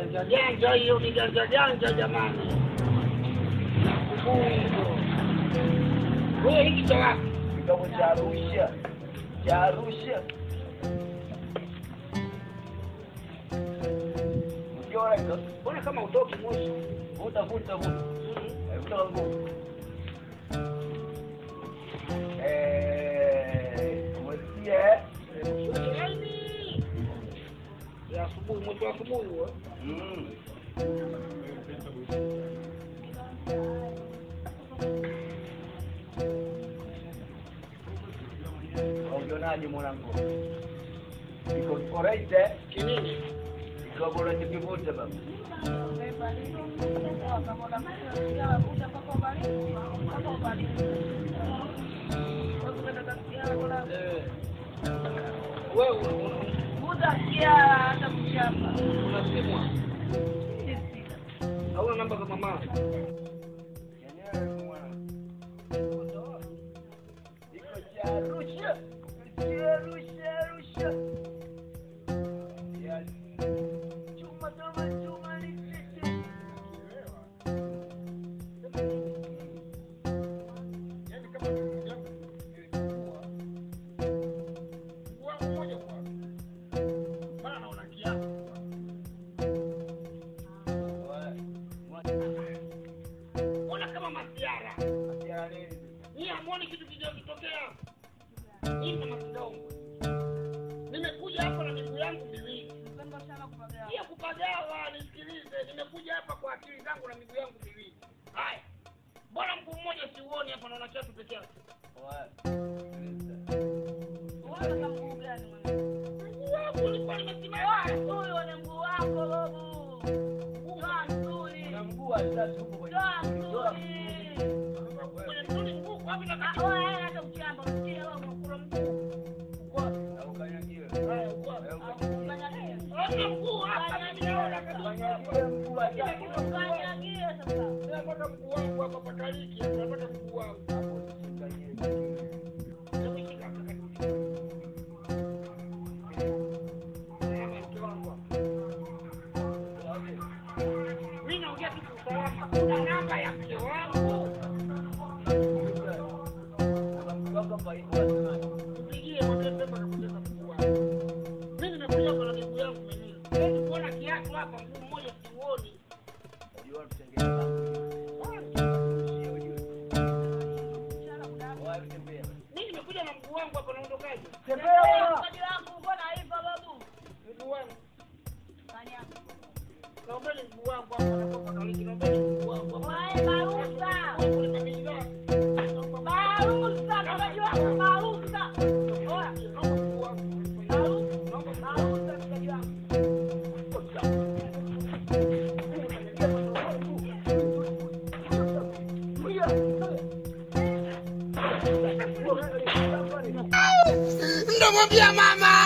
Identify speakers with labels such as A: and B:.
A: Janja janja hiyo ni janja janja jamani. Wewe hiki cha wapi?
B: Kitabu cha Arusha. Cha Arusha. Ukiona hiyo,
A: mbona kama utoki moshi?
B: Vuta vuta vuta. Vuta nguvu. Umesikia?
A: Ya asubuhi, moto wa asubuhi huo.
B: Unionaje mwanangu? Iko correct eh?
A: Kinini?
B: Iko bora tukivuta baba.
A: Wewe
C: vuta sigara hata kuchapa.
A: Una simu? Hauna namba za mama?
B: Yenyewe mwanangu. Iko cha Arusha. Arusha, Arusha. Yes. Chuma kama chuma ni tete.
A: Yaani kama nilikuwa kwa mmoja kwa. Maana naona kiasi. Mbona kama masiara?
B: Masiara nini?
A: Ni hamuoni kitu kijotokea. Mimi na Masidongo. Nimekuja hapa na miguu yangu miwili. Sio kupagawa, nisikilize. Nimekuja hapa kwa akili zangu na miguu yangu miwili. Haya. Mbona mguu mmoja siuoni hapa, naona kiatu peke yake?
C: Wewe una mguu gani mwanangu?
A: Mguu wangu ulikuwa nimesimama.
C: Wewe una mguu wako babu. Toa msuli.
B: Una mguu wa tatu huko kwenye.
C: Toa msuli.
A: Kwenye msuli mguu wapi na
C: kati? Wewe hata kuchamba usikie wewe unakula mguu.
A: Uko wapi?
B: Au kanyagiwe.
A: Haya uko wapi?
C: Kanyagiwe.
A: Hamna mguu hapa mimi naona kabisa.
B: Kanyagiwe mguu wa tatu.
C: Kanyagiwe sasa.
A: Nataka mguu wangu hapa pakaliki, nataka mguu wangu.
B: Hapo usikanyagiwe.
A: Hebu shika hapa. Mimi naongea tu kwa usalama. Kuna namba ya mke wangu. Mpigie mwambie Pemba kapoteza mguu wangu. Mimi nimekuja hapa na miguu yangu miwili. Siwezi kuona kiatu hapa mguu mmoja siuoni.
B: Unajua tutengeneza.
A: Mimi nimekuja na mguu wangu hapa naondokaje?
B: Tembea.
C: Mguu wangu mbona hivyo babu?
A: Mguu wangu. Naombeni mguu wangu hapa na kwa kaliki, naombeni mguu wangu hapa.
C: Wewe barusa. Barusa, mguu wangu barusa. Oya,
A: naomba mguu wangu.
C: Barusa, barusa mguu wangu.
A: Ndamwambia mama.